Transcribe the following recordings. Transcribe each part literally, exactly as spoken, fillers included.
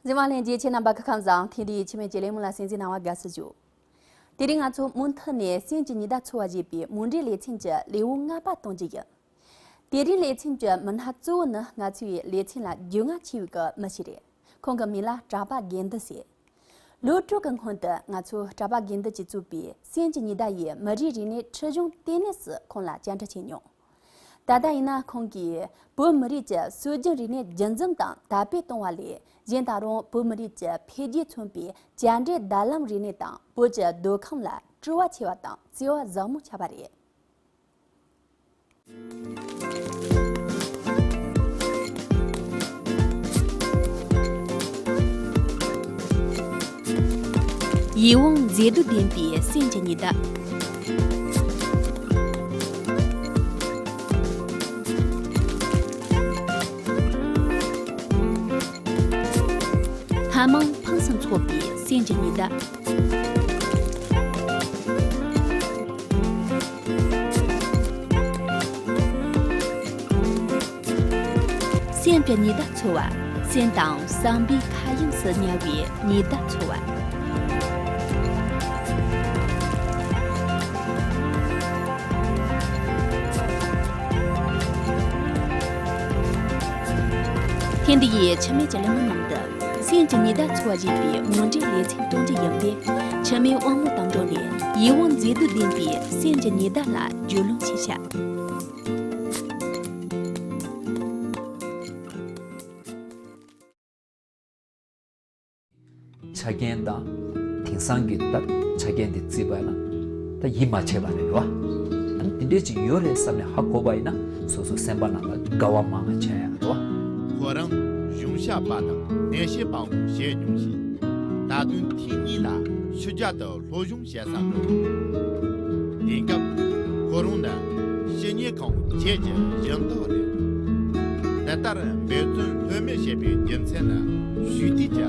འཛིན་པ་ལྷན་རྒྱས་ཁྱེད་རྣམ་པ་སྐུ་ཁམས་བཟང་། ཐེངས་འདིའི་འཆི་མེད་ཀྱི་གླེང་མོལ་ལ་གསན་གཟིགས་གནང་བར་དགའ་བསུ་ཞུ། དེ་རིང་ང་ཚོ་མུ་མཐུད་ནས་སེམས་ཀྱི་ཉི་ཟླ་འཚོལ་བ་ཞེས་པའི་མུ་འབྲེལ་ལེ་ཚན་གྱི་ལེའུ་ལྔ་པ་གཏོང་རྒྱུ་ཡིན། དེ་རིང་ལེ་ཚན་གྱི་མི་སྣ་གཙོ་བོ་ནི་ང་ཚོའི་ལེ་ཚན་ལ་རྒྱུས་མངའ་ཆེ་བའི་གི་མི་ཞིག་རེད། ཁོང་གི་མིང་ལ་གྲགས་པ་དགེ་འདུན་ཟེར། ལོ་དྲུག་གི་སྔོན་དུ་ང་ཚོ་གྲགས་པ་དགེ་འདུན་གྱིས་གཙོས་པའི་སེམས་ཀྱི་ཉི་ཟླ་ཡི་མི་རིགས་རིག་གནས་ཁྲིད་གཞུང་ལྟེ་གནས་སུ་ཁོང་ལ་བཅར་འདྲི་བྱས་མྱོང་། ད་ལྟ་ཡིན་ན་ཁོང་གིས་བོད་མི་རིགས་ཀྱི་སྲོལ་རྒྱུན་རིག་གནས་རྒྱུན་འཛིན་དང་དར་སྤེལ་གཏོང་བ་ལས་གཞན་ད་རུང་བོད་མི་རིགས་ཀྱི་འཕེལ་རྒྱས་མཚོན་པའི་བཅར་འདྲིའི་བརྡ་ལམ་རིག་གནས་དང་བོད་ཀྱི་མདོ་ཁམས་ལ་སྤྲོ་བ་ཆེ་བ་དང་བརྩེ་བ་ཟབ་མོ་ཆགས་པ་རེད། ཡིད་འོང་མཛེས་སྡུག་ལྡན་པའི་སེམས་ཀྱི་ཉི་ཟླ། ལྷ་མང་ཕངས་སུ་འཚོགས་པའི་སེམས་ཀྱི་ཉི་ཟླ། སེམས་ཀྱི་ཉི་ཟླ་འཚོལ་བ། སེམས་དང་བསམ་པའི་མཁའ་དབྱིངས་སུ་ཉར་བའི་ཉི་ཟླ་འཚོལ་བ། ཐེངས་འདི་ཡི་འཆི་མེད་ཀྱི་གླེང་མོལ་ནང་དུ། སེམས་ཀྱི་ཉི་ཟླ་འཚོལ་བ་ཞེས་པའི་མུ་འབྲེལ་ལེ་ཚན་གཏོང་རྒྱུ་ཡིན་པས། འཆི་མེད་དབང་མོ་དང་འགྲོགས་ནས་ཡིད་འོང་མཛེས་སྡུག་ལྡན་པའི་སེམས་ཀྱི་ཉི་ཟླ་ལ་རྒྱུས་ལོན་ཞུས་ཤག་ཆ་རྐྱེན་དང་། དེང་སང་གི་ད་ཆ་རྐྱེན་དེ་བརྩིས་པ་ཡིན་ན་ད་ཡིད་མ་ཆེས་པ་རེད་རོ། ཨ་ནི་དེ་འདྲས་ཅིག་ཡོད་རེད་བསམ་ནས་ཧ་གོ་བ་ཡིན་ན་སོ་སོ་སེམས་པ་ནང་ལ་དགའ་བ་མང་ང་ཆགས་ཡ་རོ། ཁོ་རང་གཞུང་ཞབས་པ་དང་ནད་བཤད་པའང་བྱས་མྱོང་ཞིང་། ད་དུང་ཐེངས་གཉིས་ལ་ཕྱི་རྒྱལ་དུ་སློབ་སྦྱོང་བྱེད་ས་འགྲོ། དེང་སྐབས་ཁོ་རང་ནི་ཤི་ཉེན་ཁང་བཅས་ཀྱི་སྦྱིན་བདག་རེད། འདི་ལྟར་འབད་བརྩོན་ལྷོད་མེད་བྱེད་པའི་རྒྱུ་མཚན་ནི་ཞི་བདེ་གི་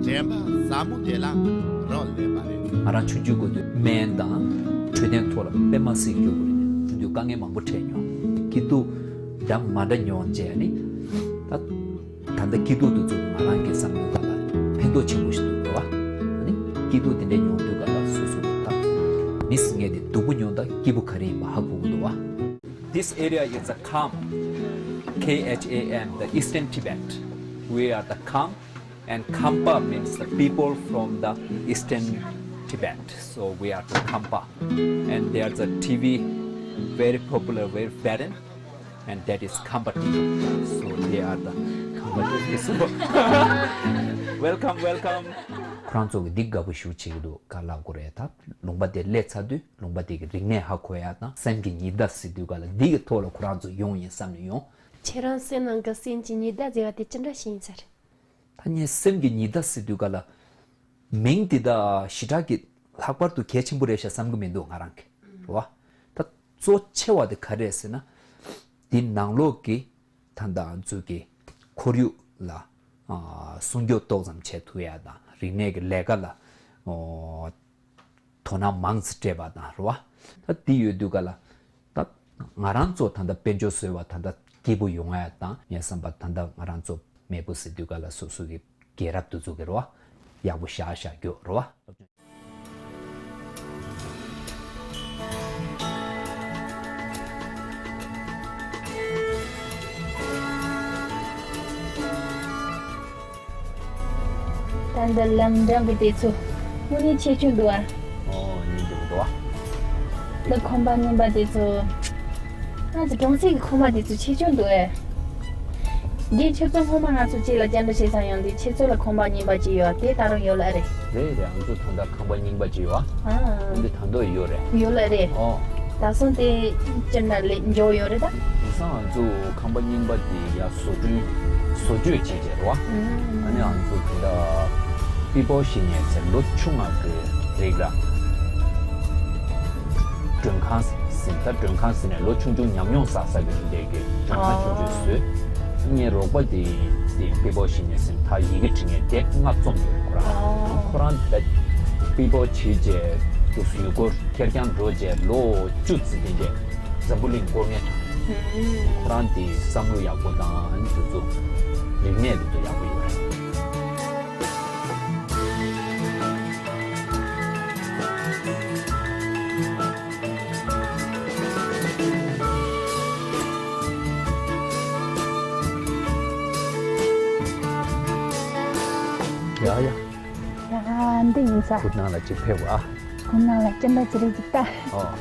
དྲན་པ་ཟབ་མོ་དེ་ལ་རག་ལས་པ་རེད། ང་རང་ཆུང་ཆུང་སྐབས་དུས་སྨན་དང་འཕྲོད་བསྟེན་ཐོག་ལ་དཔེ་མ་སྲིད་སྐྱོ་པོ་རེད། ཆུང་དུས་དཀའ་ངལ་མང་པོ་འཕྲད་མྱོང་། སྐྱིད་སྡུག་འདྲ་མ་འདྲ་མྱོང་བྱས་ནི་ད། ད་ལྟ་སྐྱིད་སྡུག་དེ་ཚོ་ང་རང་གི་བསམ་བློའི་ཐོག་ལ་ཕན་ཐོགས་ཆེན་པོ་ཞིག་འདུག་རེད་བ། ཨ་ནི་སྐྱིད་སྡུག་དེ་འདྲ་མྱོང་དུས་ག་ལ་སོ་སོ་གི་ད་མི་སེམས་ངལ་དེ་སྡུག་པོ་མྱོང་ད་སྐྱིད་པོ་ག་རེ་ཡིན་པ་ཧ་གོ་གི་འདུག་བ། This area is a Kham, K H A M, the Eastern Tibet. We are the Kham, and Khampa means the people from the Eastern Tibet. So we are the Khampa. And there's a T V, very popular, very veteran. And that is Khampa T V. So they are the Khampa T V. So welcome, welcome. ཁོ་རང་ཚོ་གི་འདི་དགའ་པོ་ཞེ་པོ་བྱེད་ཀྱི་འདུག་ག་ལབ་དགོས་རེད། ད་ལུང་པ་དེ་སླེབས་ཚར་དུས་ལུང་པ་དེ་གི་རིག་གནས་ཧ་གོ་ཡ་དང་སེམས་ཀྱི་ཉི་ཟླ་ཟེར་དུས་ག་ལ་འདི་གི་ཐོག་ལ་ཁོ་རང་ཚོ་ཡོང་ཡིན་བསམ་ནས་ཡོང་། ཁྱེད་རང་སེམས་ནང་གི་སེམས་ཀྱི་ཉི་ཟླ་ཟེར་བ་དེ་ཅི་འདྲ་ཞིག་ཡིན་ས་རེད། ད་ངས་སེམས་ཀྱི་ཉི་ཟླ་ཟེར་དུས་ག་ལ། མིང་འདི་དག་ཞེ་དྲག་གི་ལྷག་པར་དུ་གལ་ཆེན་པོ་རེད་ཤག་བསམ་གི་མི་འདུག་ང་རང་གི་རེད་བ། ད་གཙོ་ཆེ་བ་དེ་ག་རེ་རེད་ཟེར་ན། འདི་ནང་ལོགས་ཀྱི་ད་ལྟ་ང་ཚོ་གི་ཁོར་ཡུག་ལ་ཨ་སྲུང་སྐྱོབ་ཏོག་ཙམ་བྱེད་ཐུབ་ཡ་དང་རིག་གནས་ཀྱི་ལས་ཀ་ལ་ཨོ་དོ་སྣང་མང་ཙམ་སྤྲད་པ་དང་རེད་བ། ད་འདི་ཡོད་དུས་ག་ལ། ད་ང་རང་ཚོ་ད་ལྟ་དཔལ་འབྱོར་བཟོས་པ་ད་ལྟ་སྐྱིད་པོ་ཡོང་ཡ་དང་ངས་བསམ་པ་ད་ལྟ་ང་རང་ཚོ་མེས་པོ་ཟེར་དུས་ག་ལ་སོ་སོ་གི་རྒྱལ་རབས་དེ་ཚོ་གི་རེད་བ། ཡག་པོ་བཞག་བཞག་རྒྱུ་རེད་བ། ད་འདི་ལམ་འགྲམ་གྱི་དེ་ཚོ་དངོས་གནས་ཆེ་ཆུང་འདུག་ཨ། ཨོ་ཉིན་འདུག་འདུག་ཨ། འདི་ཁང་པ་རྙིང་པ་དེ་ཚོ། ང་ཚོ་གྲོང་གསེབ་ཀྱི་ཁང་པ་དེ་ཚོ་ཆེ་ཆུང་འདུག་ཨེ། རྗེས་ཁྱེད་ཚོ་སྔོན་མ་ང་ཚོ་གཅིག་ལ་བཅར་འདྲི་བྱེད་ས་ཡོང་དུས་ཁྱེད་ཚོ་ལ་ཁང་པ་རྙིང་པ་གཅིག་ཡོད་དེ་ད་རུང་ཡོད་ལ་ཨེ་རེད། རེད་རེད། ང་ཚོ་ད་ལྟ་ཁང་པ་རྙིང་པ་གཅིག་ཡོད་ཨ། ཨ། འདི་ད་འདོད་ཡོད་རེད། ཡོད་ལ་རེད། ཨོ། ད་སོང་དེ་ཅི་འདྲ་ལས་འཇོག་ཡོད་རེད་ད། དེང་སང་ང་ཚོ་ཁང་པ་རྙིང་པ་དེ་ཡ་བཟོ་སྐྲུན་བཟོ་བཅོས་བྱེད་བྱེད་རོ། ཨ་ནི་ང་ཚོ་དེ་འདྲ་པི་པོ་ཞི་ཉེ་ཟེར་ལོ་ཆུང་ང་གི་རིགས་ལ་མགྲོན་ཁང་ཟིན་ད་མགྲོན་ཁང་ཟིན་ནས་ལོ་ཆུང་ཆུང་ཉམས་མྱོང་བསགས་ས་གི་རིགས་ཀྱི་མགྲོན་ཁང་ཆུང་ཆུང་བཟོས། ངའི་རོགས་པ་དེ་དེ་པི་པོ་ཞི་ཉེ་ཟེར་ད་ཡི་གེ་བྲིས་ནས་དེབ་ལྔ་རྩོམ་ཡོད་རེད་ཁོ་རང་། ཁོ་རང་ད་པི་པོ་བྱས་རྗེས་དུ་ཡུལ་སྐོར་ཁེར་རྐྱང་འགྲོ་རྗེས་ལོ་བཅུ་ཙམ་དེ་རྗེས་འཛམ་བུ་གླིང་སྐོར་མཁན་དང་། ཁོ་རང་དེ་བསམ་བློ་ཡག་པོ་དང་ཨ་ནི་དེ་ཚོ་རིག་གནས་དེ་ཚོ་ཡག་པོ་ཡོད་རེད། ཡ་ཡ། ཡ་འདི་ཡིན་ས། ཁོ་ནང་ལ་ཅིག་ཕེབས་ཨ། ཁོ་ནང་ལ་ཅི་འདྲ་ཅི་རེད་ཅིག་ལྟ། ཨོ།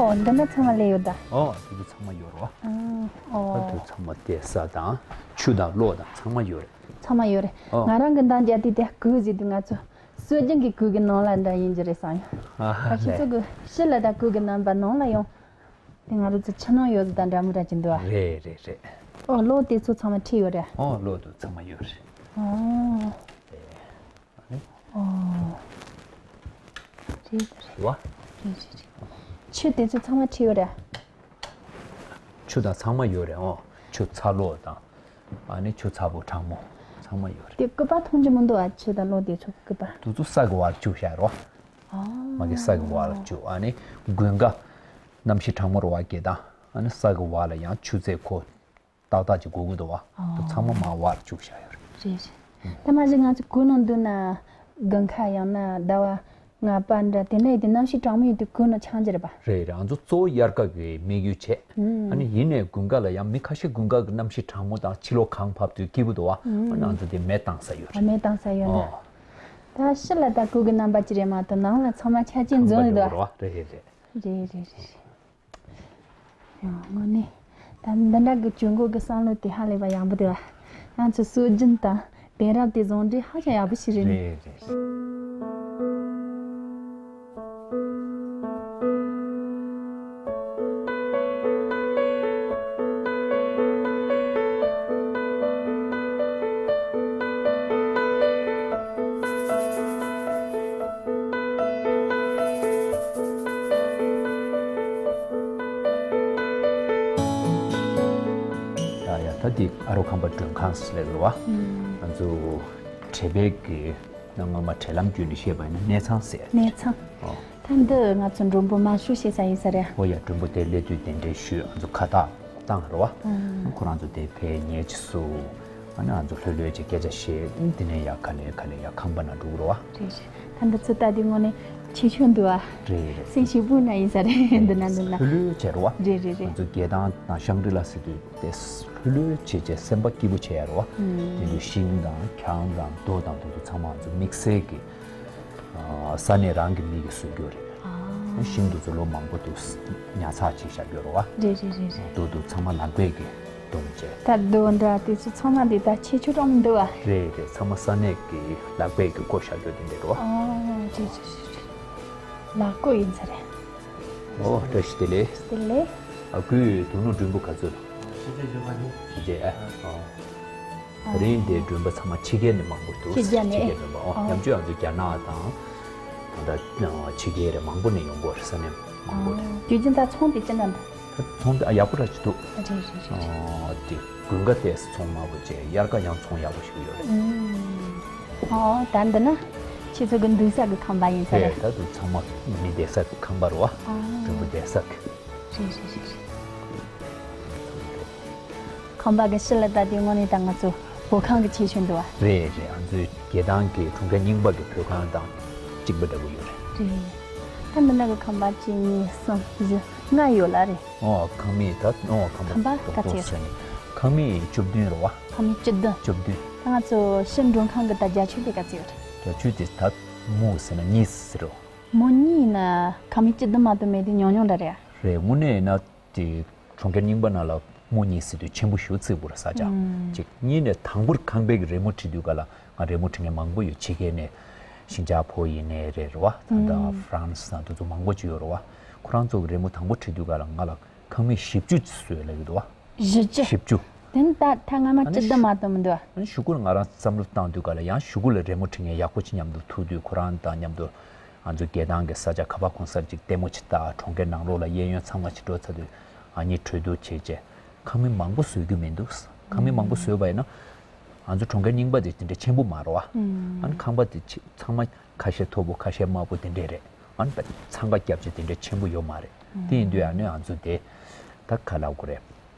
ཨོ་འདི་ན་ཚང་མ་ལས་ཡོད་ད། ཨོ་དེ་ཚོ་ཚང་མ་ཡོད་རོ། ཨ་ཨོ། ད་དུ་ཚང་མ་བལྟས་ས་དང་ཆུ་དང་གློག་དང་ཚང་མ་ཡོད་རེད། ཚང་མ་ཡོད་རེད། ཨོ། ང་རང་གི་འདང་རྒྱག་དུས་དེ་གུ་ཟིག་དུས་ང་ཚོ་སྲོལ་རྒྱུན་གྱི་གུ་གི་ནང་ལ་འདྲ་ཡིན་རྒྱུ་རེད་བསམ་ཡོད། ཨ་ད་ཁྱེད་ཚོ་ལས། གི་ཕྱི་ལ་ད་གུ་གི་རྣམ་པ་ནང་ལ་ཡོང་། དེ་ང་རང་ཚོ་ཕྱི་ནང་ཡོད་ཟིག་དང་འདྲ་མི་འདྲ་ཅིག་འདུག་ཨ། རེད་རེད་རེད། ཨོ་གློག་དེ་ཚོ་ཚང་མ་ཁྲིད་ཡོད་རེད། ཨོ་གློག་དེ་ཚང་མ་ཡོད་རེད། ཨོ། ཨོ། རེད་རེད། རེད་བ། རེད་རེད་རེད། ཆུ་དེ་ཚོ་ཚང་མ་ཁྲིད་ཡོད་རེད། ཆུ་དང་ཚང་མ་ཡོད་རེད། ཨོ་ཆུ་ཚ་གློག་དང་། ཨ་ནི་ཆུ་ཚ་པོ་གྲང་མོ་ཚང་མ་ཡོད་རེད། དེ་སྐུད་པ་མཐོང་རྒྱུ་མི་འདུག་ཨ། ཆུ་དང་གློག་དེ་ཚོ་སྐུད་པ། དེ་ཚོ་ས་གི་བར་བཅུག་བཞག་རོ། ཨོ། མ་གི་ས་གི་བར་བཅུག་ཨ་ནི་དགུན་ཁ་གནམ་གཤིས་གྲང་མོ་རོ་བ་སྐྱེ་དང་ཨ་ནི་ས་གི་བར་ལ་ཡང་ཆུ་ཚད་ཁོ་ཏག་ཏག་ཅིག་དགོས་ཀྱི་འདུག་བ། ཨོ། དེ་ཚང་མ་མ་བར་བཅུག་བཞག་ཡོད་རེད། རེད་རེད། ད་མ་གཞི་ང་ཚོ་གུ་ནང་འདུག་ན་དགུན་ཁ་ཡང་ན་ཟླ་བ་ལྔ་པ་འདྲ་དེ་འདྲ་ཡིན་དུས་གནམ་གཤིས་གྲང་མོ་ཡིན་དུས་གུ་ནང་ཆང་རྒྱུ་རེད་པ། རེད་རེད། ང་ཚོ་གཙོ་བོ་དབྱར་ཁ་གི་དམིགས་ཡུལ་བྱས། ཨ་ནི་ཡིན་ནའི་དགུན་ཁ་ལ་ཡང་མི་ཁ་ཤས་དགུན་ཁ་གི་གནམ་གཤིས་གྲང་མོ་དང་ཕྱི་ལོགས་གངས་བབས་དུས་སྐྱིད་པོ་འདུག་བ། ཨ་ནི་ང་ཚོ་དེ་མེ་བཏང་ས་ཡོད་རེད། མེ་བཏང་ས་ཡོད་ན། ཨོ། ད་ཕྱི་ལ་ད་གུ་གི་རྣམ་པ་ཅི་རེད་མ་གཏོགས་ནང་ལ་ཚང་མ་ཆ་ཅན་འཛོམས་ཡོད་དོ། རེད་རེད་རེད། རེད་རེད་རེད། ཡང་དངོས་གནས་ད་འདི་འདྲ་གི་གྱོད་འགོག་གི་བསམ་བློ་དེ་ཧ་ལས་པ་ཡག་པོ་འདུག་བ། ང་ཚོ་སྲོལ་རྒྱུན་དང་དེང་རབས་དེ་ཟུང་འབྲེལ་ཧ་ཅང་ཡག་པོ་ཞིག་རེད། རེད་རེད། ཡ་ཡ། ད་འདི་ཨ་རོ་ཁང་པ་མགྲོན་ཁང་ཟེར་ལབ་རེད་བ། ང་ཚོ་འབྲེལ་པའི་གི་གནའ་སྔ་མ་འབྲེལ་ལམ་བརྒྱུད་ནས་བཤད་པ་ཡིན་ན་གནས་ཚང་ཟེར། གནས་ཚང་། ཨོ། ད་འདི་ང་ཚོ་མགྲོན་པོ་མ་ཞུ་ཞེས་ས་ཡིན་ས་རེད། ཨོ་ཡ། མགྲོན་པོ་དེ་སླེབས་དུས་གདན་འདྲེན་ཞུས། ང་ཚོ་ཁ་བཏགས་བཏང་རེད་བ། ཁོ་རང་ཚོ་དེ་ཕེབས་ཉལ་ཅིག་གསོ། ཨ་ནི་ང་ཚོ་ལྷོད་ལྷོད་ཅིག་སྐད་ཆ་བཤད། དེ་ནས་ཡར་ག་ལེ་ག་ལེ་ཡར་ཁང་པ་ནང་འགྲོ་གི་རེད་བ། རེད་རེད། ད་འདི་ཚོ་ལྟ་དུས་དངོས་གནས་ཁྱད་ཆོས་འདུག་ཨ། རེད་རེད། སེམས་ཞིབ་པོ་ན་ཡིན་ས་རེད། འདི་ན་འདི་ན། ལྷོད་ལྷོད་བྱས་རེད་བ། རེད་རེད་རེད། ང་ཚོ་རྒྱལ་ཐང་དང་ཤང་གྲི་ལ་ཟེར་དུས་དེ་ལྷོད་ལྷོད་བྱས་བྱས་སེམས་པ་སྐྱིད་པོ་བྱས་ཡ་རེད་བ། དེ་དུས་ཤིང་དང་གྱང་དང་རྡོ་དང་དེ་ཚོ་ཚང་མ་ང་ཚོ་དམིགས་བསལ་གྱི་ས་གནས་རང་གི་མི་གིས་བཟོས་རྒྱུ་རེད། ཤིང་དེ་ཚོ་ལོ་མང་པོ་འདུག་ཉར་ཚགས་བྱས་བཞག་རྒྱུ་རེད་བ། རེད་རེད་རེད་རེད། རྡོ་དེ་ཚང་མ་ལག་པས་ཀྱིས་བརྡུངས་བྱས། ད་རྡོ་འདྲ་དེ་ཚོ་ཚང་མ་འདི་ད་ཆེ་ཆུང་གྲངས་མི་འདུག་བ། རེད་རེད། ཚང་མ་ས་གནས་ཀྱི་ལག་པས་ཀྱིས་བརྐོས་བཞག་རྒྱུ་དེ་འདྲ་རེད་བ། ཨོ་རེད་རེད་རེད་རེད། ལག་བརྐོས་ཡིན་ས་རེད། ཨོ་བཀྲ་ཤིས་བདེ་ལེགས། བདེ་ལེགས། ཨ་ཁུའི་དོ་ནུབ་མགྲོན་པོ་ག་ཚོད་ལ། ཕྱི་རྒྱལ་ཡོད་པ་ནི། ཕྱི་རྒྱལ་ཨ། ཨོ། ད་རིང་འདིར་མགྲོན་པོ་ཚང་མ་ཕྱི་རྒྱལ་ནས་མང་པོ་འདུག་ཕྱི་རྒྱལ་ནས། ཕྱི་རྒྱལ་མིན་པ། ཨོ། ཨོ། ཉམས་ཆུང་ང་ཚོ་རྒྱ་ནག་དང་། ད་ལྟ་ཕྱི་རྒྱལ་རེད། མང་པོ་ནས་ཡོང་གི་ཡོད་རེད། ས་གནས་མང་པོ་ནས། ཨོ། དུས་རྒྱུན་ད་ཚོང་དེ་ཅི་འདྲ་འདུག་ད་ཚོང་དེ་ཨ་ཡག་པོ་འདྲ་ཅིག་འདུག་རེད་རེད་རེད། ཨོ་དེ་དགུན་ཁ་ཏོག་ཙམ་ཚོང་དམའ་པོ་བྱས། དབྱར་ཁ་ཡང་ཚོང་ཡག་པོ་ཞིག་ཡོད་རེད། ཨོ་ད་འདི་ན་ཁྱེད་ཚོ་གི་འདུག་ས་གི་ཁང་པ་ཡིན་ས་རེད། རེད། ད་དུང་ཚང་མ་མི་བསྡད་ས་གི་ཁང་པ་རེད་བ། ཨོ། མགྲོན་པོ་བསྡད་ས་གི། རེད་རེད་རེད་རེད། ཁང་པ་གི་ཕྱི་ལ་ལྟ་དུས་དངོས་གནས་ད་ང་ཚོ་བོད་ཁང་གི་ཁྱད་ཆོས་འདུག་བ། རེད་རེད། ང་ཚོའི་རྒྱལ་ཐང་གི་གྲོང་ཁྱེར་རྙིང་པ་གི་བོད་ཁང་དང་གཅིག་པ་འདྲ་པོ་ཡོད་རེད། རེད། ད་འདི་ན་གི་ཁང་པ་གཅིག་གཉིས་གསུམ་བཞི་ལྔ་ཡོད་ལ་རེད། ཨོ་ཁང་མིག་ད་ཨོ་ཁང་པ་ཁང་པ་ག་ཚོད་ཟེར་ནས། ཁང་མིག་བཅུ་བདུན་རེད་བ། ཁང་མིག་བཅུ་བདུན། བཅུ་བདུན། ད་ང་ཚོ་ཕྱི་མགྲོན་ཁང་གི་ད་བརྒྱ་ཆོས་དེ་ག་ཚོད་ཡོད་རེད། བརྒྱ་ཆོས་དེ་ད་མུ་ཟེར་ན་གཉིས་ཟེར་རོ། མུ་གཉིས་ན་ཁང་མིག་བཅུ་བདུན་མ་གཏོགས་མེད་དུས་ཉུང་ཉུང་འདྲ་རེད། རེད། དངོས་གནས་ཡིན་ན། དེ་གྲོང་ཁྱེར་རྙིང་པ་ནང་ལ་མུ་གཉིས་ཟེར་དུས་ཆེན་པོ་ཞེ་པོ་བརྩི་དགོས་རེད་ས་ཆ་གཅིག་གཉིས་ནས་དང་པོར་ཁང་པའི་གི་རི་མོ་བྲིས་དུས་ག་ལ་ང་རི་མོ་བྲི་མཁན་མང་པོ་ཡོད། ཕྱི་རྒྱལ་ནས་ཤིན་ཅང་ཕོ་ཡིན་ནའི་རེད་རེད་བ། ད་ལྟ་ཧྥ་རན་སི་ནང་དེ་ཚོ་མང་པོ་ཅིག་ཡོད་རེད་བ། ཁོ་རང་ཚོ་གི་རི་མོ་དང་པོ་བྲིས་དུས་ག་ལ་ང་ལ་ཁང་མིག་བཞི་བཅུ་ཅིག་བཟོས་ལབ་ཀྱི་འདུག་བ། བཞི་བཅུ། བཞི་བཅུ། དེ་ནི་ད་ཐ་སྔ་མ་ཨ་ནི་བཅུ་བདུན་མ་གཏོགས་མི་འདུག་བ། ཨ་ནི་གཞུག་གུ་ལ་ང་རང་བསམ་བློ་བཏང་དུས་ག་ལ་ཡང་གཞུག་གུ་ལ་རི་མོ་བྲི་མཁན་ཡག་པོ་ཅིག་མཉམ་དུ་ཐུག་དུས་ཁོ་རང་དང་མཉམ་དུ། ང་ཚོ་རྒྱལ་ཐང་གི་ས་ཆ་ཁ་པར་གོང་གསར་ཅིག་ལྟད་མོ་ཅིག་ལྟ། གྲོང་ཁྱེར་ནང་ལོགས་ལ་གཡས་གཡོན་ཚང་མ་ཅིག་འགྲོ་ཚར་དུས་ཨ་ནི་གྲོས་བསྡུར་བྱས་རྗེས་ཁང་མིག་མང་པོ་བཟོ་རྒྱུ་མི་འདུག་ཁང་མིག་མང་པོ་བཟོས་པ་ཡིན་ན་ང་ཚོ་གྲོང་ཁྱེར་རྙིང་པ་དེ་དེ་འདྲ་ཆེན་པོ་མ་རེད་བ། ཨ་ནི་ཁང་པ་དེ་ཆེ་ཚང་མ་ཁ་ཤས་མཐོ་པོ་ཁ་ཤས་དམའ་པོ་དེ་འདྲས་རེད། ཨ་ནི་ད་འཚང་ཁ་རྒྱབ་བྱས་དེ་འདྲ་ཆེན་པོ་ཡོད་མ་རེད། དེ་ཡིན་དུས་ཨ་ནི་ང་ཚོ་དེ་ད་ག་ལབ་དགོས་རེད།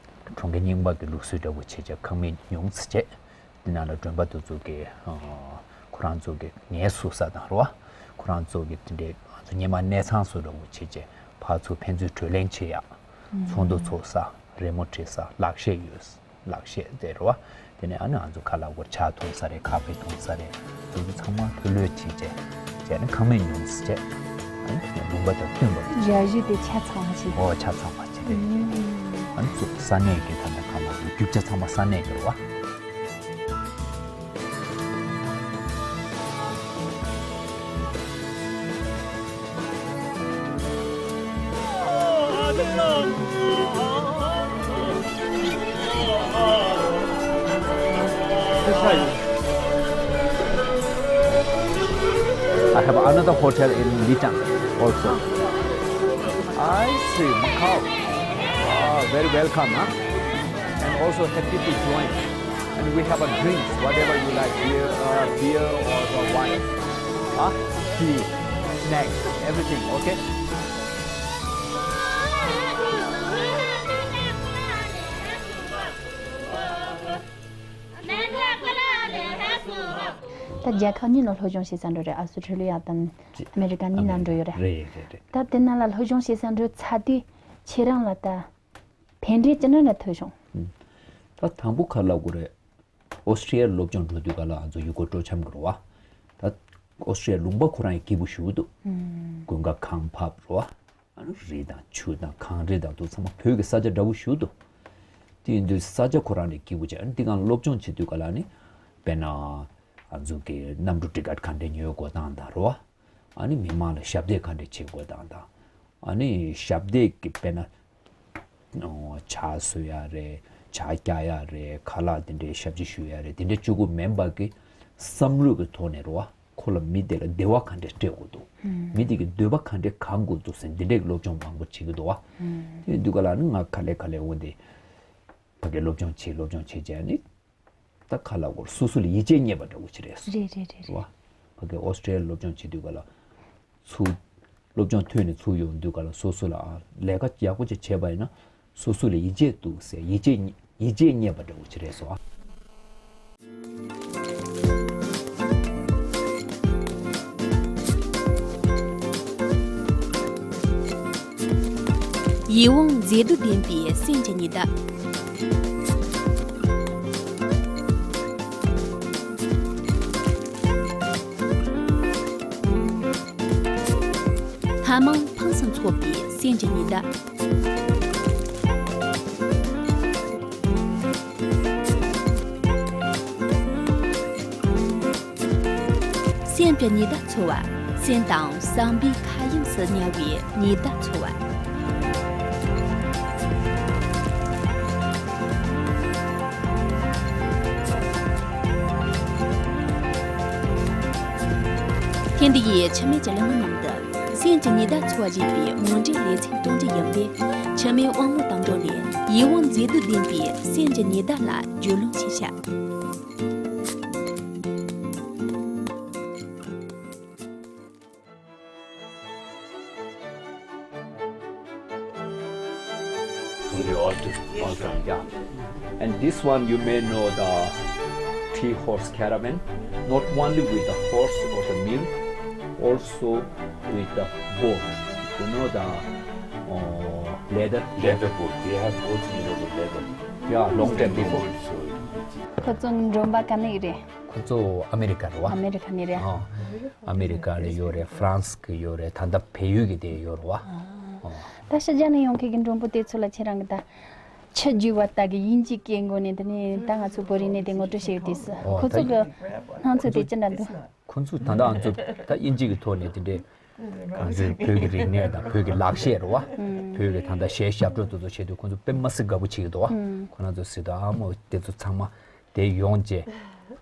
གྲོང་ཁྱེར་རྙིང་པ་གི་ལུགས་སྲོལ་འདྲ་པོ་བྱས་རྗེས་ཁང་མིག་ཉུང་ཙམ་བྱས། དེ་ནང་ལ་མགྲོན་པོ་དེ་ཚོ་གི་ཨ་ཁོ་རང་ཚོ་གི་ངལ་གསོ་ས་དང་རེད་བ། ཁོ་རང་ཚོ་གི་དེ་འདྲའི་ང་ཚོ་སྔོན་མ་གནས་ཚང་བཟོ་འདྲ་པོ་བྱས་རྗེས་ཕར་ཚུར་ཕན་ཚུན་བགྲོ་གླེང་བྱེད་ཡག་ཚོགས་འདུ་ཚོགས་ས། རི་མོ་བྲིས་ས། ལག་ཤེས་ཡོད་ས། ལག་ཤེས་དེ་རེད་བ། དེ་ནས་ཨ་ནི་ང་ཚོ་ཁ་ལག་སྐོར་ཇ་འཐུང་ས་རེད། ཁ་ཕེ་འཐུང་ས་རེད། དེ་ཚོ་ཚང་མ་ལྷོད་ལྷོད་བྱས་བྱས་བྱས་ནས་ཁང་མིག་ཉུང་ཙམ་བྱས། ཨ་ནི་ལུང་པ་དང་བསྟུན་པ་རེད། ཇ་བཞི་དེ་ཆ་ཚང་བ་བྱས། ཨོ་ཆ་ཚང་བ་བྱས་རེད། ཨ་ནི་ཚུར་ས་གནས་ཀྱི་ད་ལྟ་ཁ་ལག་གི་རྒྱུ་ཆ་ཚང་མ་ས་གནས་ཀྱི་རེད་བ། I have another hotel in Litang also. I see, Macau. Ah, very welcome, huh? And also happy to join. And we have a drinks, whatever you like, beer, uh, beer or the wine. Huh? Tea, snacks, everything, okay? ད་རྒྱལ་ཁབ་གཉིས་ལ་སློབ་སྦྱོང་བྱེད་ས་འགྲོ་རེད། ཨ་སུ་ཊེ་ལི་ཡ་དང་ཨ་མེ་རི་ཀ་གཉིས་ལ་འགྲོ་ཡོད་རེད། རེད་རེད་རེད། ད་དེ་ནང་ལ་སློབ་སྦྱོང་བྱེད་ས་འགྲོ་ཚར་དུས་ཁྱེད་རང་ལ་ད་ཕན་འབྲས་ཅི་འདྲ་འདྲ་ཐོས་བྱུང་། ད་དང་པོ་ག་ལབ་དགོས་རེད། ཨོ་སི་ཀྲི་ཡར་སློབ་སྦྱོང་འགྲོ་དུས་ག་ལ་ང་ཚོ་ཡུལ་སྐོར་སྤྲོ་འཆམ་དགོས་རེད་བ། ད་ཨོ་སི་ཀྲི་ཡར་ལུང་པ་ཁོ་རང་ཡང་སྐྱིད་པོ་ཞེ་པོ་འདུག་དགུན་ཁ་གངས་ཕབ་རེད་བ། ཨ་ནི་རི་དང་ཆུ་དང་གངས་རི་དང་དུ་ཚང་མ་བོད་ཀྱི་ས་ཆ་འདྲ་པོ་ཞེ་པོ་འདུག་དེ་ཡིན་དུས་ས་ཆ་ཁོ་རང་ནས་སྐྱིད་པོ་བྱས། ཨ་ནི་འདི་གང་སློབ་སྦྱོང་བྱེད་དུས་ག་ལ་ནི་དཔེར་ན་ང་ཚོ་གི་གནམ་གྲུ་ཊི་ཀཊ་ག་འདྲས་ཉོ་དགོས་སྟངས་དང་རེད་བ། ཨ་ནི་མི་མང་ལ་ཞབས་འདེགས་ག་འདྲས་བྱེད་དགོས་སྟངས་དང་། ཨ་ནི་ཞབས་འདེགས་ཀྱི་དཔེར་ན་ཇ་བཟོ་ཡ་རེད། ཇ་རྒྱག་ཡ་རེད། ཁ་ལག་དེ་འདྲའི་ཞབས་ཕྱི་ཞུ་ཡ་རེད། དེ་འདྲ་གཅིག་པུ་མིན་པ་གི་བསམ་བློ་གི་ཐོག་ནས་རེད་བ། ཁོ་ལ་མི་དེ་ལ་བདེ་བ་ག་འདྲས་སྤྲད་དགོས་འདུག་མི་དེ་གི་འདོད་པ་ག་འདྲས་གང་དགོས་འདུག་ཟེར་འདི་འདྲའི་སློབ་སྦྱོང་མང་པོ་བྱེད་ཀྱི་འདུག་བ། དེ་འདུག་ག་ལ་ནི་ང་ག་ལེ་ག་ལེ་འོ་འདི་ཕ་གི་སློབ་སྦྱོང་བྱེད་སློབ་སྦྱོང་བྱེད་བྱས་ནི། ད་ཁ་ལག་སྐོར་སོ་སོ་ལ་ཡིད་ཆེས་རྙེད་པ་འདྲ་བོ་ཅིག་རེད། རེད་རེད་རེད། རེད་བ། ཕ་གི་ཨོ་སི་ཀྲི་ཡ་སློབ་སྦྱོང་བྱེད་དུས་ག་ལ། ཚུར། སློབ་སྦྱོང་ཐོན་ནས་ཚུར་ཡོང་དུས་ག་ལ་སོ་སོ་ལ་ཨ་ལས་ཀ་ཡག་པོ་ཅིག་བྱས་པ་ཡིན་ན་སོ་སོ་ལ་ཡིད་ཆེས་འདུག་ཟེར་ཡིད་ཆེས་ཡིད་ཆེས་རྙེད་པ་འདྲ་བོ་ཅིག་རེད་སོ། ཡིད་འོང་མཛེས་སྡུག་ལྡན་པའི་སེམས་ཀྱི་ཉི་ཟླ། སྣ་མང་ཕངས་སུ་འཚོ་བའི་སེམས་ཀྱི་ཉི་ཟླ། སེམས་ཀྱི་ཉི་ཟླ་འཚོ་བ། སེམས་དང་བསམ་པའི་མཁའ་དབྱིངས་སུ་ཉར་བའི་ཉི་ཟླ་འཚོ་བ། ཐེངས་འདི་ཡི་འཆི་མེད་ཀྱི་གླེང་མོལ་ནང་དུ། སེམས་ཀྱི་ཉི་ཟླ་འཚོ་བ་ཞེས་པའི་ངོ་འདྲེན་ལེ་ཚན་གཏོང་རྒྱུ་ཡིན་པས། འཆི་མེད་དབང་མོ་དང་འགྲོགས་ནས་ཡིད་འོང་མཛེས་སྡུག་ལྡན་པའི་སེམས་ཀྱི་ཉི་ཟླ་ལ་རྒྱུས་ལོན་བྱེད་ཤག From the old, old time, yeah. And this one you may know the three horse caravan, not only with the horse or the mule, also with the boat. You know the uh, leather? Leather boat. They have boats made out of leather. Yeah, long time before. Old, so ཁོ་ཚོ་མགྲོན་པོ་ག་ནས་རེད། ཁོ་ཚོ་ཨ་མེ་རི་ཀ་རེད་བ། ཨ་མེ་རི་ཀ་ནས་རེད། ཨ། ཨ་མེ་རི་ཀ་ལ་ཡོད་རེད། ཧྥ་རན་སི་གི་ཡོད་རེད། ད་ལྟ་བལ་ཡུལ་གི་དེ་ཡོད་རེད་བ། ཨ། ད་ཕྱི་རྒྱལ་ནས་ཡོང་མཁན་གི་མགྲོན་པོ་དེ་ཚོ་ལ་ཁྱེད་རང་གི་ད་ཆུ་རྒྱུས་པ་ལྟ་གི་དབྱིན་ཇི་སྐད་མགོ་ནས། དེ་ནས་ད་ང་ཚོ་བོད་རིགས་ནས་དེ་ངོ་སྤྲོད་བྱེད་ཡོད་དུས་སུ། ཨོ། ཁོ་ཚོ་ད་གི་སྣང་ཚུལ་དེ་ཅི་འདྲ་འདུག་ཁོ་ཚོ་ད་ལྟ་ང་ཚོ་ད་དབྱིན་ཇི་གི་ཐོག་ནས་དེ་འདྲའི་ང་ཚོའི་བོད་ཀྱི་རིག་གནས་དང་བོད་ཀྱི་ལག་ཤེས་རེད་བ། བོད་ཀྱི་ད་ལྟ་གཞས་ཞབས་བྲོ་དེ་ཚོ་བྱེད་དུས་ཁོ་ཚོ་དཔེ་མ་སྲིད་དགའ་པོ་བྱེད་ཀྱི་འདུག་བ། ཁོ་རང་ཚོ་ཟེར་དུས་ཨ་མོ་དེ་ཚོ་ཚང་མ་དེ་ཡོང་རྗེས་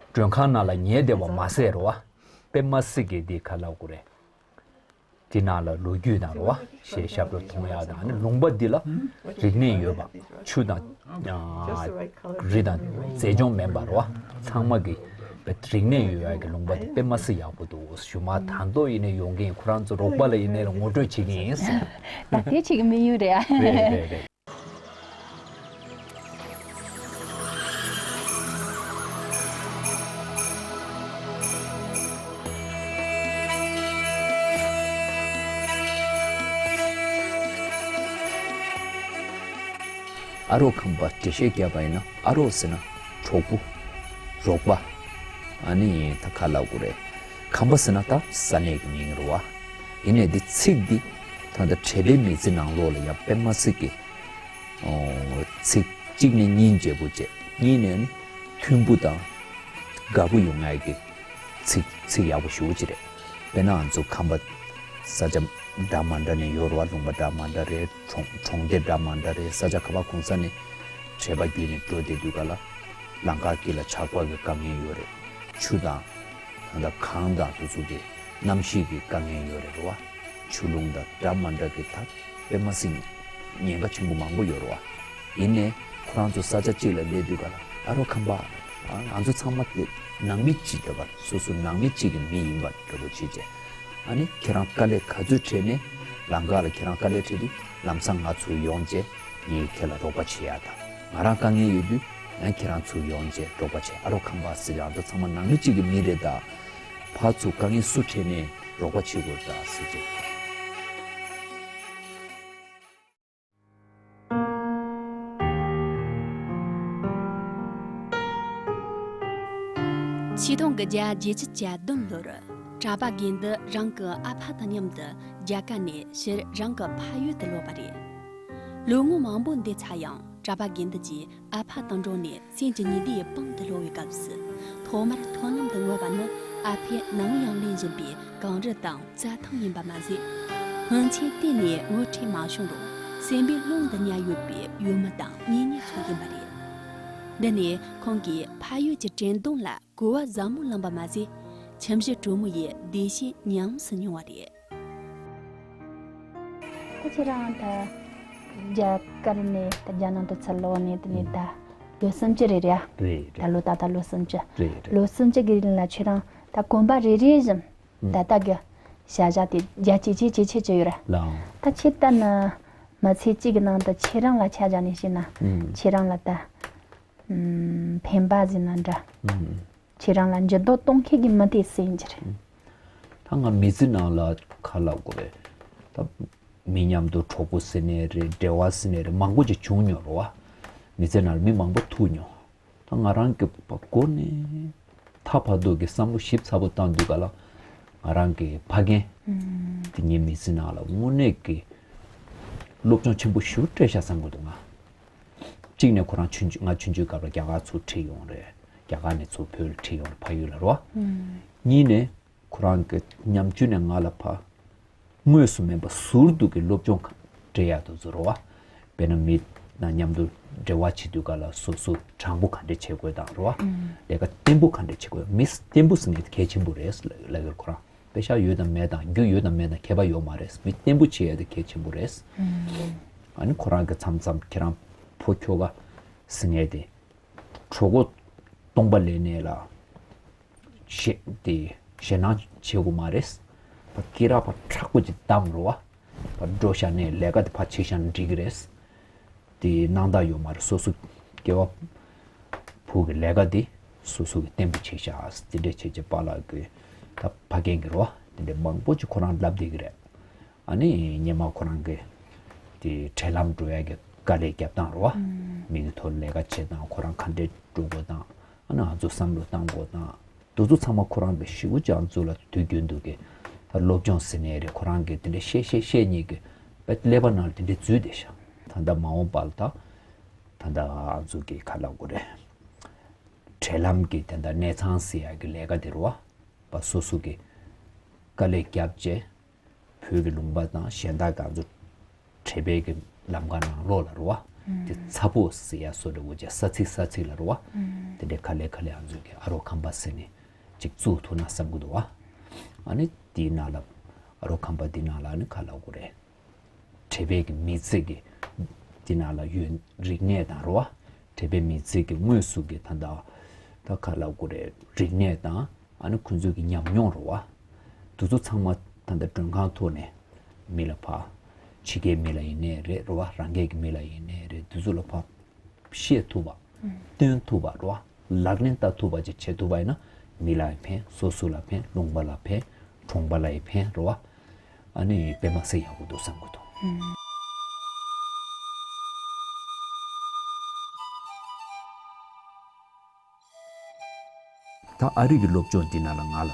མགྲོན་ཁང་ནང་ལ་ཉལ་བསྡད་པ་མ་ཟད་རེད་བ། དཔེ་མ་སྲིད་ཀྱི་དེ་ག་ལབ་དགོས་རེད། དེ་ནང་ལ་ལོ་རྒྱུས་དང་རེད་བ། གཞས་ཞབས་བྲོ་མཐོང་ཡག་དང་། ཨ་ནི་ལུང་པ་འདི་ལ་རིག་གནས་ཡོད་པ། ཆུ་དང་། ཨ། རི་དང་རྩེ་ལྗོངས་མིན་པ་རེད་བ། ཚང་མ་གི་རིག་གནས་ཡོད་ཡག་གི་ལུང་པ་དེ་དཔེ་མ་སྲིད་ཡག་པོ་འདུག་གཞུག་མ་ད་མདོ་ཡིན་ནའི་ཡོང་གིན། ཁོ་རང་ཚོ་རོགས་པ་ལ་ཡིན་ནའི་ལ་ངོ་སྤྲོད་བྱེད་ཀྱི་ཡིན་ཟེར། ད་དེ་བྱེད་ཀྱི་མི་ཡོད་རེད་ཨ། རེད་རེད་རེད། ཨ་རོགས་ཁམས་པ་འགྲེལ་བཤད་བརྒྱབ་པ་ཡིན་ན། ཨ་རོགས་ཟེར་ན་གྲོགས་པོ། རོགས་པ། ཨ་ནི་ད་ག་ལབ་དགོས་རེད། ཁམས་པ་ཟེར་ན་ད་ས་གནས་ཀྱི་མིང་རེད་བ། ཡིན་ནའི་འདི་ཚིག་འདི་ད་ལྟ་འགྲེལ་པའི་མི་ཚེ་ནང་ལོགས་ལ་ཡང་དཔེ་མ་སྲིད་ཀྱི་ཨོ། ཚིག་གཅིག་ནས་གཉིས་འབྱེད་པོ་བྱས། གཉིས་ནས་ནི་མཐུན་པོ་དང་དགའ་པོ་ཡོང་ཡག་གི་ཚིག་ཚིག་ཡག་པོ་ཞེ་པོ་ཅིག་རེད། དཔེར་ན་ང་ཚོ་ཁམས་པ་ས་ཆ་འདྲ་མ་འདྲ་ནས་ཡོད་རེད་བ། ལུང་པ་འདྲ་མ་འདྲ་རེད། གྲོང་གྲོང་སྡེ་འདྲ་མ་འདྲ་རེད། ས་ཆ་ག་པ་གང་ས་ནས་བྲེལ་བ་བརྒྱུད་ནས་འགྲོ་བསྡད་དུས་ག་ལ་ལམ་ཁ་དཀྱིལ་ལ་ཆར་པ་གི་དཀའ་ངལ་ཡོད་རེད། ཆུ་དང་ད་ལྟ་གངས་དང་དེ་ཚོ་གི་གནམ་གཤིས་ཀྱི་དཀའ་ངལ་ཡོད་རེད་རེད་བ། ཆུ་རླུང་དང་འདྲ་མ་འདྲ་གི་ད་དཔེ་མ་སྲིད་ཉེན་ཁ་ཆེན་པོ་མང་པོ་ཡོད་རེད་བ། ཡིན་ནའི་ཁོ་རང་ཚོ་ས་ཆ་གཅིག་ལ་སླེབས་དུས་ག་ལ་ཨ་རོགས་ཁམས་པ། ཨ་ང་ཚོ་ཚང་མ་དེ་ནང་མི་གཅིག་འདྲ་བ། སོ་སོ་ནང་མི་གཅིག་གི་མི་ཡིན་པ་འདྲ་པོ་བྱེད་བྱས། ཨ་ནི་ཁྱེད་རང་དཀའ་ལས་ག་ཚོད་འཕྲད་ནའི་ལམ་ཁ་ལ་ཁྱེད་རང་དཀའ་ལས་འཕྲད་དུས་ལམ་སང་ང་ཚུར་ཡོང་བྱས་ངས་ཁྱེད་ལ་རོགས་པ་བྱེད་ཡག་དང་། ང་རང་དཀའ་ངལ་ཡོད་དུས་ཡང་ཁྱེད་རང་ཚུར་ཡོང་བྱས་རོགས་པ་བྱེད། ཨ་རོགས་ཁམས་པ་ཟེར། ང་ཚོ་ཚང་མ་ནང་མི་གཅིག་གི་མི་རེད་ད། ཕར་ཚུར་དཀའ་ངལ་སུ་འཕྲད་ནའི་རོགས་པ་བྱེད་དགོས་ད་ཟེར་བྱས། ཆིག་སྟོང་དགུ་བརྒྱ་བརྒྱད་ཅུ་གྱ་བདུན་ལོར་གྲྭ་པ་དགེ་འདུན་རང་གི་ཨ་ཕ་དང་མཉམ་དུ་རྒྱ་གར་ནས་ཕྱིར་རང་གི་ཕ་ཡུལ་དུ་ལོག་པ་རེད། ལོ་ངོ་མང་པོ་འདས་ཚར་ཡང་གྲྭ་པ་དགེ་འདུན་གྱིས་ཨ་ཕ་དང་འགྲོགས་ནས་སེམས་ཀྱི་ཉི་ཟླའི་དཔང་དུ་ལྷོད་པའི་སྐབས་སུ། ཐོག་མར་མཐོང་ལམ་དུ་མངོན་པ་ནི་ཨ་ཕས་ནམ་ཡང་ལེན་བཞིན་པའི་གངས་རི་དང་རྩྭ་ཐང་ཡིན་པ་མ་ཟད། སྔོན་ཆད་གཏན་ནས་ངོ་འཕྲད་མ་བྱུང་རུང་སེམས་པའི་ཀློང་དུ་ཉར་ཡོད་པའི་ཡུལ་མི་དང་གཉེན་ཉེ་ཚོ་ཡིན་པ་རེད། འདི་ནི་ཁོང་གིས་ཕ་ཡུལ་གྱི་དྲན་གདུང་ལ་གོ་བ་ཟབ་མོ་བླངས་པ་མ་ཟད། ཁྱིམ་གཞིས་དྲོན་མོ་ཡི་བདེ་སྐྱིད་ཉམས་སུ་མྱོང་བ་རེད། ད་ཁྱེད་རང་ད་རྒྱ་གར་ནས་ད་རྒྱ་ནང་དུ་ཚུར་ལོག་ནས་དེ་ནས་ད་ལོ་སུམ་ཅུ་རེད་རེད་ཨ། རེད་རེད། ད་ལོ་ད་ལྟ་ལོ་སུམ་ཅུ། རེད་རེད། ལོ་སུམ་ཅུ་གི་རིང་ལ་ཁྱེད་རང་ད་གོམ་པ་རེ་རེ་བཞིན་ད་ལྟ་གི་བྱ་བཞག་དེ་རྒྱ་ཇེ་ཆེ་ཇེ་ཆེ་ཅིག་ཡོད་རེད། ལའང་། ད་ཁྱེད་ལྟ་ན་མི་ཚེ་གཅིག་གི་ནང་དུ་ཁྱེད་རང་ལ་ཆ་བཞག་ནས་བཤད་ན། ཨུམ། ཁྱེད་རང་ལ་ད་ཨུམ་ཕན་པ་ཟེར་ན་འདྲ། ཨུམ། ཁྱེད་རང་ལ་འགྱུར་ལྡོག་གཏོང་མཁན་གྱི་མི་དེ་སུ་ཡིན་གྱི་རེད། ད་ང་མི་ཚེ་ནང་ལ་ག་ལབ་དགོས་རེད། ད་མི་མཉམ་དུ་གྲོགས་པོ་ཟེར་ནའི་རེད། འབྲེལ་བ་ཟེར་ནའི་རེད། མང་པོ་ཅིག་བྱུང་མྱོང་རེད་བ། མི་ཚེ་ནང་ལ་མི་མང་པོ་ཐུག་མྱོང་། ད་ང་རང་གི་པ་འགོ་ནས་ད་བར་དུ་གི་བསམ་བློ་ཞིབ་ཚགས་པོ་བཏང་དུས་ག་ལ་ང་རང་གི་ཕ་རྒན་དེ་ངའི་མི་ཚེ་ནང་ལ་དངོས་གནས་ཀྱི་སློབ་སྦྱོང་ཆེན་པོ་ཞེ་པོ་སྤྲད་ཤག་བསམ་གྱི་འདུག་ང་། གཅིག་ནས་ཁོ་རང་ཆུང་ཆུང་ང་ཆུང་ཆུང་སྐབས་ལ་རྒྱ་གར་ཚུར་ཁྲིད་ཡོང་རེད། རྒྱ་གར་ནས་ཚུར་བོད་ལ་ཁྲིད་ཡོང་རེད། ཕ་ཡུལ་ལ་རོ། གཉིས་ནས་ཁོ་རང་གི་ཉམ་ཆུང་ནས་ང་ལ་ཕ་དངོས་སུ་མིན་པ་ཟུར་དུ་གི་སློབ་སྦྱོང་སྤྲད་ཡག་དེ་ཚོ་རོ། དཔེར་ན་མི་དང་མཉམ་དུ་འབྲེལ་བ་བྱེད་དུས་ག་ལ་སོ་སོ་དྲང་པོ་ག་འདྲས་བྱེད་དགོས་དང་རོ། ལས་ཀ་བརྟན་པོ་ག་འདྲས་བྱེད་དགོས། མི་བརྟན་པོ་ཟེར་མཁན་དེ་གལ་ཆེན་པོ་རེད་ལབ་ཡོད་ཁོ་རང་། པེ་ཤག་ཡོད་དང་མེད་དང་རྒྱུ་ཡོད་དང་མེད་དང་ཁྱད་པར་ཡོད་མ་རེད། མི་བརྟན་པོ་བྱེད་ཡ་དེ་གལ་ཆེན་པོ་རེད། ཨ་ནི་ཁོ་རང་གི་མཚམས་མཚམས་ཁྱེད་རང་ཕོ་ཁྱོ་ག་ཟེར་མཁན་དེ་གྲོད་ཁོག་སྟོང་པ་ལེན་ནས་ལ་ཞེ་དེ་ཞེད་སྣང་བྱེད་དགོས་མ་རེད། ཕ་སྐེ་རགས་ཕ་མཁྲེགས་པོ་ཅིག་བསྡམས་རོ་བ། ཕར་འགྲོ་བཞག་ནས་ལས་ཀ་དེ་ཕར་བྱེད་བཞག་ན་འགྲིག་གི་རེད། དེ་སྣང་དག་ཡོད་མ་རེད། སོ་སོ་སྐྱེ་བ་ཕོ་གི་ལས་ཀ་དེ་སོ་སོ་གི་བརྟན་པོ་བྱེད་བཞག་དེ་འདྲས་བྱེད་བྱེད་པཱ་ལགས་ཀྱི་ད་ཕ་རྒན་གྱི་རོ་དེ་འདྲས་མང་པོ་ཅིག་ཁོ་རང་ལབ་བསྡད་ཀྱི་རེད། ཨ་ནི་སྔོན་མ་ཁོ་རང་གི་དེ་འཕྲིན་ལམ་འགྲོ་ཡ་གི་དཀའ་ལས་རྒྱབ་སྟངས་རོ། མི་གི་ཐོག་ལས་ཀ་བྱེད་སྟངས་ཁོ་རང་ག་འདྲས་འགྲོ་དགོས་སྟངས། ཨ་ནི་ང་ཚོ་བསམ་བློ་བཏང་དགོས་དང་། དེ་ཚོ་ཚང་མ་ཁོ་རང་གི་ཞེ་པོ་ཅིག་ང་ཚོ་ལ་དུས་རྒྱུན་དུ་གི་ད་སློབ་སྦྱོང་ཟེར་ནའི་རེད། ཁོ་རང་གི་དེ་འདྲའི་བཤད་བཤད་བཤད་མཁན་གྱི་པའི་ཀླད་པ་ནང་ལ་དེ་འདྲའི་འཛུལ་བསྡད་ཤག་ད་ལྟ་མ་འོངས་པ་ལ་ད་ད་ལྟ་ང་ཚོ་གི་ག་ལབ་དགོས་རེད། འབྲེལ་ལམ་གྱི་དེ་འདྲ་གནས་ཚང་ཟེར་ཡ་གི་ལས་ཀ་དེ་རེད་བ། པ་སོ་སོ་གི་དཀའ་ལས་བརྒྱབ་བྱས། བོད་ཀྱི་ལུང་པ་དང་གཞན་དག་གི་ང་ཚོ་འབྲེལ་པའི་གི་ལམ་ཁ་ནང་ལོགས་ལ་རེད་བ། དེ་ཚ་ཕོགས་ཟེར་ཡ་བཟོ་འདྲ་བོ་བྱས། ས་ཚིགས་ས་ཚིགས་ལ་རེད་བ། དེ་འདྲའི་ག་ལེ་ག་ལེ་ང་ཚོ་གི་ཨ་རོགས་ཁམས་པ་ཟེར་ནས་ཅིག་བཙུགས་ཐུབ་ན་བསམ་གི་འདུག་བ། ཨ་ནི་དེའི་ནང་ལ་ཨ་རོགས་ཁམས་པ་དེའི་ནང་ལ་ཨ་ནི་ག་ལབ་དགོས་རེད། འབྲེལ་པའི་གི་མི་ཚེ་གི་དེ་ནང་ལ་ཡོད་རིག་གནས་དང་རེད་བ། འབྲེལ་པའི་མི་ཚེ་གི་དངོས་སུ་གི་ད་ལྟ་ད་ག་ལབ་དགོས་རེད། རིག་གནས་དང་ཨ་ནི་ཁོང་ཚོའི་གི་ཉམས་མྱོང་རེད་བ། དེ་ཚོ་ཚང་མ་ད་ལྟ་མགྲོན་ཁང་ཐོག་ནས་མི་ལ་ཕར་ཕྱི་རྒྱལ་མི་ལ་ཡིན་ནའི་རེད་རེད་བ། རང་རྒྱལ་གི་མི་ལ་ཡིན་ནའི་རེད། དེ་ཚོ་ལ་ཕར་བཤད་ཐུབ་པ། སྟོན་ཐུབ་པ་རེད་བ། ལག་ལེན་བསྟར་ཐུབ་པ་ཅིག་བྱེད་ཐུབ་པ་ཡིན་ན་མི་ལ་ཡང་ཕན། སོ་སོ་ལ་ཕན། ལུང་པ་ལ་ཕན། གྲོང་པ་ལ་ཡང་ཕན་རེད་བ། ཨ་ནི་དཔེ་མ་སྲིད་ཡག་པོ་འདུག་བསམ་གི་འདུག། ད་ཨ་རི་གི་སློབ་སྦྱོང་འདི་ནང་ལ་ང་ལ་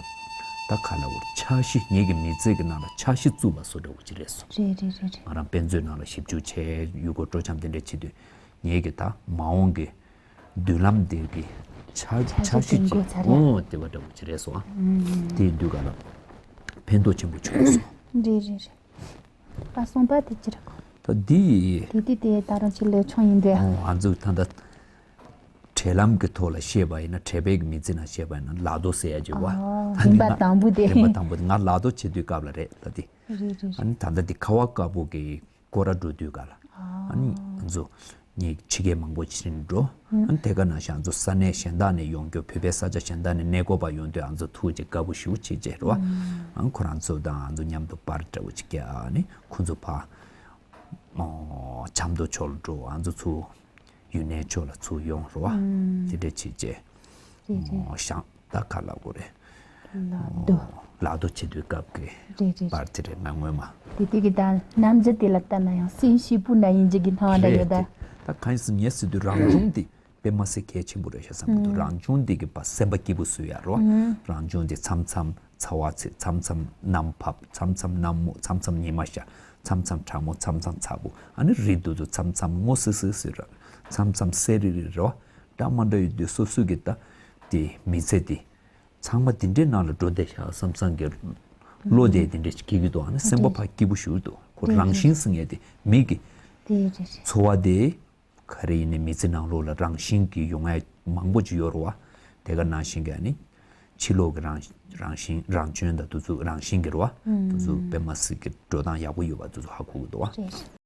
ད་ག་ལ་འོར་འཆར་གཞི། ངེད་ཀྱི་མི་ཚེ་གི་ནང་ལ་འཆར་གཞི་བཙུགས་པ་བཟོ་འདྲ་བོ་ཅིག་རེད་སོང་། རེད་རེད་རེད་རེད། ང་རང་དཔེ་མཛོད་ནང་ལ་ཞིབ་འཇུག་བྱས། ཡུལ་སྐོར་སྤྲོ་འཆམ་དེ་འདྲ་བྱེད་དུས། ངེད་ཀྱི་ད་མ་འོངས་ཀྱི་མདུན་ལམ་འདིར་གྱི་འཆར་འཆར་གཞི་འཆར་གཞི་ཅིག་འགོ་ཚར་ཡ། ཨོ་དེ་བ་འདྲ་བོ་ཅིག་རེད་སོང་ཨ། ཨུམ། དེ་ཡིན་དུས་ག་ལ་ཕན་ཐོགས་ཆེན་པོ་བྱུང་སོང་། རེད་རེད་རེད། ཨ་གསུངས་པ་དེ་ཅི་རེད། ད་འདི་དེ་དེ་དེ་ད་རང་ཅི་ལས་ཆུང་ཡིན་དེ། ཨོ་ང་ཚོ་ད་ལྟ་འབྲེལ་ལམ་གྱི་ཐོག་ལ་བཤད་པ་ཡིན་ན། འབྲེལ་པའི་གི་མི་ཚེ་ནང་བཤད་པ་ཡིན་ན་ལག་རྡོ་ཟེར་ཡ་ཅིག་ཡོད་པ། ཨོ་ད་རིམ་པ་འདི་དང་པོ་དེ། རིམ་པ་དང་པོ་དེ་ང་ལག་རྡོ་བྱེད་དུས་སྐབས་ལ་རེད་ད་དེ། རེད་རེད་རེད། ཨ་ནི་ད་ལྟ་འདི་ཁ་བ་དཀར་པོ་གི་སྐོར་ར་འགྲོ་དུས་ག་ལ། ཨ་ནི་ང་ཚོ་ངས་ཕྱི་རྒྱལ་མང་པོ་ཕྱིན་འགྲོ། ཨ་ནི་དེ་ག་ནང་བཞིན་ང་ཚོ་ས་གནས་གཞན་དག་ནས་ཡོང་རྒྱུ། བོད་པའི་ས་ཆ་གཞན་དག་ནས་གནས་སྐོར་བ་ཡོང་དུས་ང་ཚོ་ཐུགས་རྗེ་དགའ་པོ་ཞེ་པོ་བྱེད་ཅེས་རེད་བ། ཨ་ནི་ཁོ་རང་ཚོ་དང་ང་ཚོ་མཉམ་དུ་པར་འདྲ་བོ་ཅིག་རྒྱག་ཨ་ནི་ཁོ་ཚོ་ཕ་ཆབ་མདོ་ཕྱོགས་ལ་འགྲོ། ང་ཚོ་ཚུར་ཡུན་ནན་ཕྱོགས་ལ་ཚུར་ཡོང་རེད་བ། དེ་འདྲ་བྱེད་ཅེས། རེད་རེད། ཞང་ད་ག་ལ་གོ་རེད། ལག་རྡོ། ལག་རྡོ་བྱེད་དུས་སྐབས་ཀྱི་རེད་རེད། པར་དེ་རེད། ང་སྔོན་མ། དེ་དེ་གི་ད་རྣམ་འགྱུར་དེ་ལ་ལྟ་ན་ཡང་སེམས་སྐྱིད་པོ་ན་ཡིན་གྱི་གི་སྣང་བ་འདྲ་ཡོད་ད། རེད་དེ། ད་གང་ཡིན་ཟེར་ན་ངས་ཟེར་དུས་རང་བྱུང་དེ་དཔེ་མ་སྲིད་གལ་ཆེན་པོ་རེད་ཤག་བསམ་གྱི་འདུག་ཨུམ། རང་བྱུང་དེ་གི་པ་སེམས་པ་སྐྱིད་པོ་བཟོ་ཡ་རོ། ཨུམ། རང་བྱུང་དེ་མཚམས་མཚམས་ཚ་བ་ཚེ། མཚམས་མཚམས་གནམ་བབས། མཚམས་མཚམས་གནམ་སྔོ། མཚམས་མཚམས་ཉི་མ་ཤར། མཚམས་མཚམས་གྲང་མོ། མཚམས་མཚམས་ཚ་པོ། ཨ་ནི་རི་འདུག་འདུག་མཚམས་མཚམས་སྔོ་སིལ་སིལ་སིལ་ར། མཚམས་མཚམས་སེར་རི་རི་རོ། འདྲ་མ་འདྲ་ཡོད་དུས་སོ་སོ་གི་ད་དེ་མི་ཚེ་དེ་ཚང་མ་དེ་འདྲའི་ནང་ལ་འགྲོ་བསྡད་ཤག་བསམ་བསམ་གྱི་བློ་དེ་དེ་འདྲ་ཞིག་སྐྱེ་གི་འདུག་ཨ་ནི་སེམས་པ་ཕར་སྐྱིད་པོ་ཞུ་འདུག་ཁོ་རང་བཞིན་ཟེར་མཁན་དེ་མི་གི་དེ་རེད་རེད། འཚོ་བ་དེ་ག་རེ་ཡིན་ནའི་མི་ཚེ་ནང་ལོགས་ལ་རང་བཞིན་གྱི་ཡོང་ཡ་མང་པོ་ཅིག་ཡོད་རེད་བ། དེ་ག་ནང་བཞིན་གྱི་ཨ་ནི་ཕྱི་ལོགས་ཀྱི་རང་རང་བཞིན་རང་སྐྱོན་དང་དེ་ཚོ་རང་བཞིན་གྱི་རེད་བ། དེ་ཚོ་དཔེ་མ་སྲིད་ཀྱི་འགྲོ་སྟངས་ཡག་པོ་ཡོད་པ་དེ་ཚོ་ཧ་གོ་གི་འདུག་བ། རེད།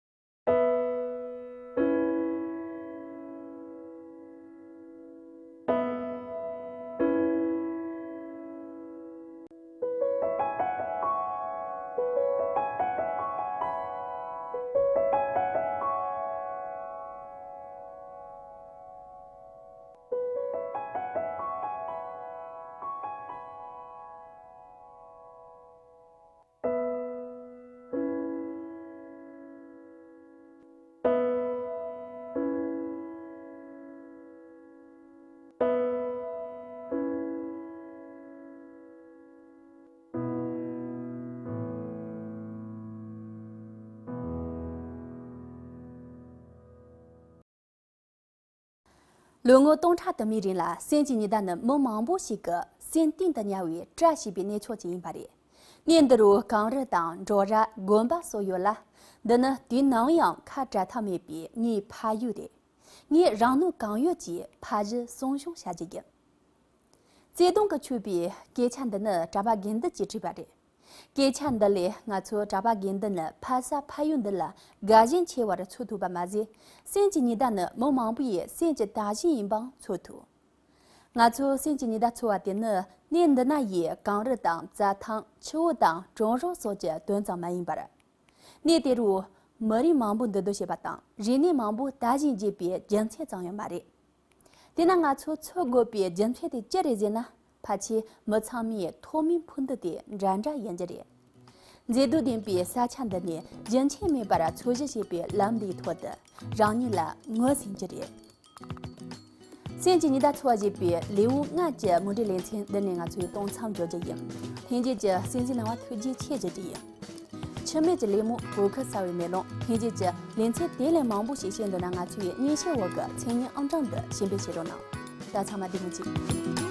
ལོ་ངོ་སྟོང་ཕྲག་དུ་མའི་རིང་ལ་སེམས་ཀྱི་ཉི་ཟླ་ནི་མི་མང་པོ་ཞིག་གི་སེམས་གཏིང་དུ་ཉར་བའི་བཀྲ་ཤིས་པའི་གནས་མཆོག་ཅིག་ཡིན་པ་རེད། གནས་འདི་རུ་གངས་རི་དང་འབྲོག་ར། དགོན་པ་སོགས་ཡོད་ལ། འདི་ནི་དུས་ནམ་ཡང་ཁ་བྲལ་ཐབས་མེད་པའི་ངའི་ཕ་ཡུལ་རེད། ངས་རང་ནུས་གང་ཡོད་ཀྱིས་ཕ་གཞིས་སྲུང་སྐྱོང་བྱ་རྒྱུ་ཡིན། བརྩེ་དུང་གིས་ཁྱབ་པའི་སྐད་ཆ་འདི་ནི་གྲྭ་པ་དགེ་འདུན་གྱིས་བྲིས་པ་རེད། སྐད་ཆ་འདི་ལས་ང་ཚོ་གྲྭ་པ་དགེ་འདུན་ནི་ཕ་ས་ཕ་ཡུལ་འདི་ལ་དགའ་ཞེན་ཆེ་བར་ཚོར་ཐུབ་པ་མ་ཟད། སེམས་ཀྱི་ཉི་ཟླ་ནི་མི་མང་པོ་ཡི་སེམས་ཀྱི་དག་ཞིང་ཡིན་པའང་ཚོར་ཐུབ། ང་ཚོ་སེམས་ཀྱི་ཉི་ཟླ་ཚོར་བ་དེ་ནི་གནས་འདི་ན་ཡི་གངས་རི་དང་རྩྭ་ཐང་། ཆུ་བོ་དང་གྲོང་རོགས་སོགས་ཀྱི་དོན་ཙམ་མ་ཡིན་པར། གནས་དེ་རུ་མི་རིགས་མང་པོ་འདུས་སྡོད་བྱེད་པ་དང་། རིག་གནས་མང་པོ་དར་ཞིང་རྒྱས་པའི་རྒྱུ་མཚན་ཙམ་ཡང་མ་རེད། དེས་ན་ང་ཚོ་འཚོ་དགོས་པའི་རྒྱུ་མཚན་དེ་ཅི་རེད་ཟེར་ན། ཕལ་ཆེར་མི་ཚང་མའི་ཐོག་མའི་འཕུར་འདུ་དེ་འདྲ་འདྲ་ཡིན་རྒྱུ་རེད། མཛེས་སྡུག་ལྡན་པའི་ས་ཆ་འདི་ནས་རྒྱུན་ཆད་མེད་པར་འཚོ་གཞིས་བྱེད་པའི་ལམ་འདིའི་ཐོག་ཏུ་རང་ཉིད་ལ་ངོས་ཟིན་རྒྱུ་རེད། སེམས་ཀྱི་ཉི་ཟླ་འཚོ་བ་ཞེས་པའི་ལེའུ་ལྔ་གྱི་མུ་འབྲེལ་ལེ་ཚན་འདི་ནས་ང་ཚོས་གཏོང་མཚམས་འཇོག་རྒྱུ་ཡིན། ལྷན་རྒྱས་ཀྱི་གསན་གཟིགས་གནང་བར་ཐུགས་རྗེ་ཆེ་ཞུ་རྒྱུ་ཡིན། འཆི་མེད་ཀྱི་ལད་མོ་བོད་ཁུལ་གསར་བའི་མེ་ལོང་། ལྷན་རྒྱས་ཀྱིས་ལེ་ཚན་དེ་ལས་མང་པོ་ཞིག་ཤེས་འདོད་ན། ང་ཚོའི་མཉེན་ཆས་འོག་གི་མཚན་སྙན་ཨང་གྲངས་འདི་གཞན་ཕན་བྱེད་རོགས་གནང་། ད་ཚང་མ་བདེ་མོ་བྱོས།